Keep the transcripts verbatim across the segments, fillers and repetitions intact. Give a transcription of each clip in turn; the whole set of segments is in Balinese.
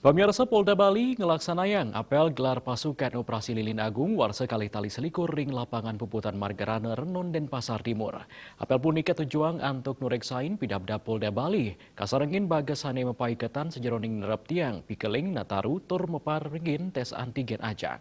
Pamirsa, Polda Bali ngelaksanayang apel gelar pasukan Operasi Lilin Agung warsa kalih tali selikur ring Lapangan Puputan Margarana, Renon, Denpasar Timur. Apel punika tujuang antuk nureksain pidabdab Polda Bali kasarengin baga sane mapaiketan sajeroning nereptiang pikeling Nataru tur maparingin tes antigen ajak.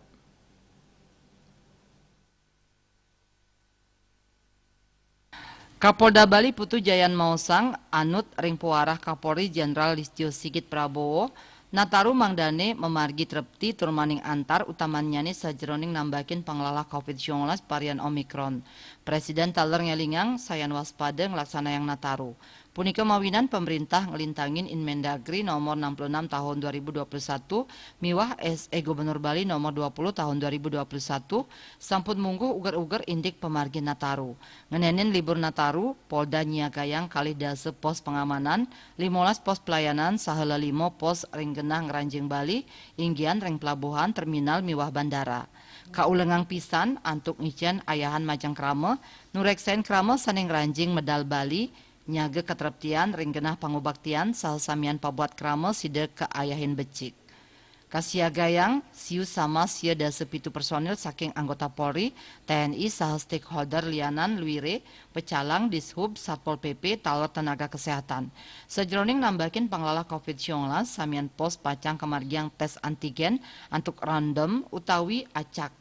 Kapolda Bali Putu Jayan Mausang anut ring puarah Kapolri Jenderal Listio Sigit Prabowo, Nataru mangdane mamargi trepti tur maning antar, utamannyane sajeroning nambakin panglalah covid siangolas varian Omicron. Presiden taler ngelingang sayan waspada nglaksanayang Nataru. Punika mawinan pamrintah nglintangin Inmendagri nomor enam puluh enam tahun dua ribu dua puluh satu miwah S E Gubernur Bali nomor dua puluh tahun dua ribu dua puluh satu sampun mungguh uger-uger indik pamargi Nataru. Ngenenin libur Nataru, Polda nyiagayang kalih dasa pos pangamanan, limolas pos pelayanan, saha lelima pos ring genah ngranjing Bali, inggihan ring pelabuhan, terminal miwah bandara. Kaulengang pisan antuk ngicen ayahan majeng krama, nureksain krama sane ngranjing medal Bali, nyaga katreptian ring genah pangubaktian saha samian pabuat krama sida kaayahin becik. Kasiagayang siu sama sia dasa pitu personil saking anggota Polri, T N I, saha stakeholder lianan luire, pecalang, Dishub, Satpol P P, taler tenaga kesehatan. Sajeroning nambakin panglalah covid siangolas, samian pos pacang kamargiang tes antigen antuk random utawi acak.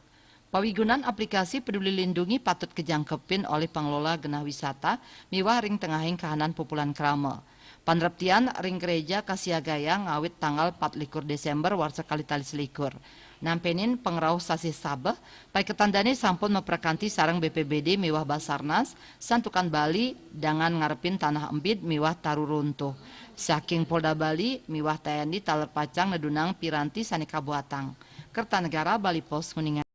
Pawigunan aplikasi Peduli Lindungi patut kajangkepin olih pangelola genah wisata miwah ring tengahing kahanan pupulan krama. Panreptian ring gereja kasiagayang ngawit tanggal patlikur Desember warsa kalih tali selikur. Nampenin pangrauh sasih sabeh, paiketan dane sampun maprakanti sareng B P B D miwah Basarnas, santukan Bali dangan ngarepin tanah embid miwah taru runtuh. Saking Polda Bali miwah T N I taler pacang nedunang piranti sane kabuatang. Kertanegara Bali Post nguninga.